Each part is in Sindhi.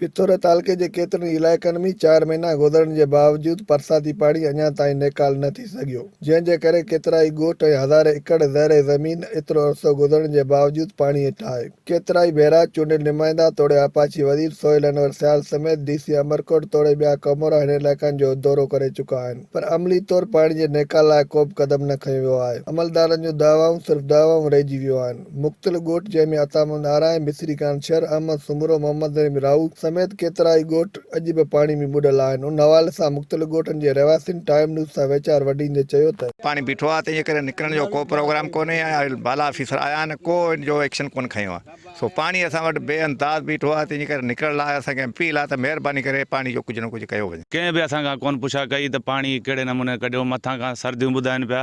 پٿوري تعلقي جي ڪيترن ئي علائقن ۾ چار مهينا گذرڻ جي باوجود برساتي پاڻي اڃا تائين نيڪال نه ٿي سگهيو، جنهن جي ڪري ڪيترائي ڳوٺ ۽ هزارين ايڪڙ زرعي زمين ايترو عرصو گذرڻ جي باوجود پاڻي هيٺ آهي. ڪيترائي ڀيرا چونڊيل نمائندا توڙي آبپاشي وزير سهيل انور سيال سميت ڊي سي امرڪوٽ توڙي ٻيا ڪامورا هن علائقن جو دورو ڪري چڪا آهن پر عملي طور پاڻي جي نيڪال لاء ڪوبه قدم نه کنيو ويو آهي. عملدارن جون دعوائون صرف دعوائون رهجي ويون آهن. مختلف ڳوٺ جنهن ۾ عطا محمد آرائين، مصري خان شر، احمد سومرو، محمد نعيم راهو سميت ڪيترائي ڳوٺ اڄ به پاڻي ۾ ٻڏل آهن. ان حوالي سان مختلف ڳوٺن جي رهواسين ٽائيم نيوز سان ويچار ونڊيندي چيو ته. پاڻي بيٺو آهي تنهن جي ڪري نڪرڻ جو ڪو پروگرام ڪونهي ۽ بالا آفيسر آيا آهن ڪو ان جو ايڪشن ڪونه کنيو آهي سو پاڻي اسان وٽ بي انداز بيٺو آهي تنهن جي ڪري نڪرڻ لاء اسان کي اپيل آهي ته مهرباني ڪري پاڻي جو ڪجهه نه ڪجهه ڪيو وڃي. ڪنهن به اسان کان ڪونه پڇا ڪئي ته پاڻي ڪهڙي نموني ڪڍيو مٿان کان سرديون ٻڌائين پيا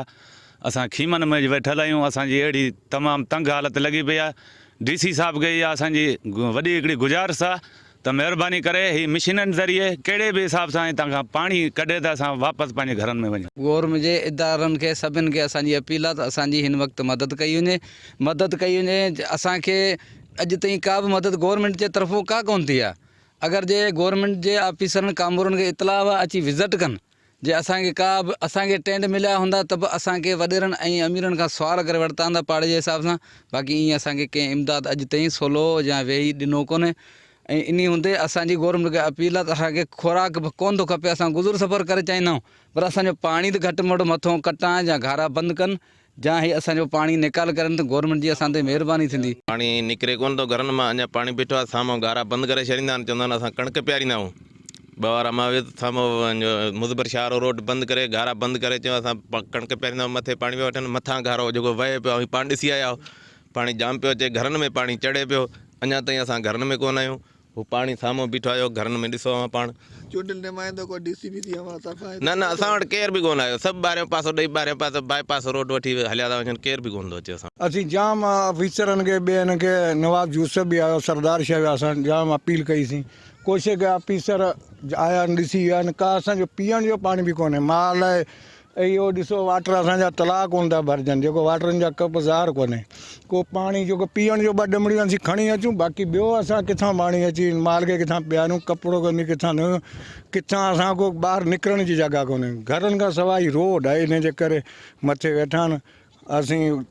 اسان خيمن ۾ ويٺل آهيون اسان جي اهڙي تمام تنگ حالت لڳي پئي آهي ڊي سي صاحب کي اها اسان جي وڏي هڪڙي گذارش آهي ته مهرباني ڪري هي مشينن ذريعي ڪهڙي به حساب سان هتان کان پاڻي ڪڍي ته اسان واپس پنهنجي گهرن ۾ وڃون. گورنمينٽ جي ادارن کي سڀن کي اسان جي اپيل آهي ته اسان جي هن وقت مدد ڪئي وڃي مدد ڪئي وڃي اسان کي اڄ تائين ڪا به مدد گورنمينٽ جي طرفون ڪا ڪونه ٿي آهي اگر جي گورنمينٽ جي آفيسرن ڪامورن کي اطلاع آهي اچي وزٽ ڪن جي اسان کي ڪا به اسان کي ٽينٽ مليا هوندا ته به اسان کي وڏيرن ۽ اميرن کان سوال ڪري ورتا هوندا پاڙي جي حساب سان باقي ائين اسان کي ڪنهن امداد اڄ تائين سولو يا ويهي ڏنو ڪونهي ۽ انهي هوندي اسان جي گورنمينٽ کي اپيل آهي ته اسان کي خوراڪ به ڪونه ٿو کپي اسان گذر سفر ڪري چاهيندا آهيون پر اسان جو پاڻي ته گهٽ ۾ گهٽ مٿو ڪٽان يا گهارا بند ڪن جا هي اسان جو پاڻي نيڪال ڪرين ته گورنمينٽ جي اسان تي مهرباني ٿيندي. پاڻي نڪري ڪونه ٿو گهرن مان اڃا پاڻي بيٺو آهي سامهون گهارا بند ڪري ڇڏيندا آهن چوندا آهن اسان ڪڻڪ پياريندا آهيون ٻه وارا مان ويس سامهون مظفر شاهه وارو روڊ بند ڪري گهارا بند ڪري چيو اسان ڪڻڪ پياريندا آهيون مٿي پاڻي پيا وٺن مٿان گهارو جيڪو وهي پيو اوهين پاڻ ڏسي آيا آهيو پاڻي جام پيو اچي گهرن ۾ پاڻي چڙهي پيو اڃا تائين اسان گهرن ۾ ڪونه آهيون هو پاڻي سامهون بيٺو آهيو گهرن ۾ ڏسو اوهان پاڻ. چونڊيل نمائندو ڪو ڊي سي بي سي اوهان طرفان نه نه اسان وٽ ڪير به ڪونه آيو سڀ ٻاهريون پاسو ڏئي ٻاهريون پاسو باء پاس روڊ وٺي هليا ٿا وڃن ڪير به ڪونه ٿو اچي اسان وٽ. اسين جام آفيسرن کي ٻين کي نواب يوسف به آيو سردار شاهه به اسان جام اپيل ڪئي سين ڪوشش ڪئي آفيسر آيا آهن ڏسي ويا آهن ڪا اسان جو پيئڻ جو پاڻي به ڪونهي مال اهو ڏسو واٽر اسان جا تلاء ڪونه ٿا ڀرجن جيڪو واٽرن جا ڪپ ظاهر ڪونهي ڪو پاڻي جيڪو پيئڻ جو ٻه ڏمڙيون اسين کڻي اچون باقي ٻيو اسان ڪٿان پاڻي اچي مال کي ڪٿان پياريون ڪپڙو ڪونهي ڪٿان ڌويون ڪٿان اسان ڪو ٻاهر نڪرڻ جي جڳهه ڪونهي گهرن کان سواء هي روڊ آهي ان جي ڪري مٿي ويٺا آهن اسين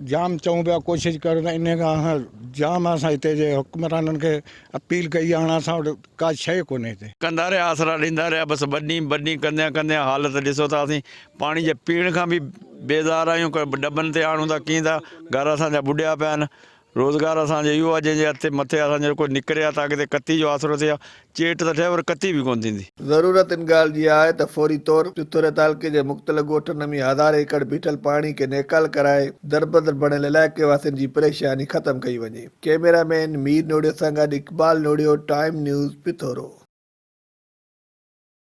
جام چئون پيا ڪوشش ڪريو ته انهي کان اسان جام اسان هتي جي حڪمرانن کي اپيل ڪئي آهي هاڻ اسان وٽ ڪا شيء ڪونهي هتي. ڪندا رهيا آسرا ڏيندا رهيا بس ٻه ڏينهن ٻه ڏينهن ڪنديان ڪنديان حالت ڏسو ته اسين پاڻي جي پيئڻ کان به بيزار آهيون ڊٻن تي آڻون ٿا ڪيئن ٿا گهر اسان جا ٻڏيا پيا آهن روزگار اسان جو اهو آهي جنهن جي هٿ مٿي اسان جو ڪو نڪري ها ته اڳتي ڪتي جو آسرو ٿئي ها، چيٽ ته ٺهي پر ڪتي به ڪونه ٿيندي. ضرورت ان ڳالهه جي آهي ته فوري طور پٿوري تعلقي جي مختلف ڳوٺن ۾ هزارين ايڪڙ بيٺل پاڻي کي نيڪال ڪرائي دربدر بڻيل علائقي واسين جي پريشاني ختم ڪئي وڃي. ڪئميرا مين مير نوڙيو سان گڏ اقبال نوڙيو، ٽائيم نيوز، پٿورو.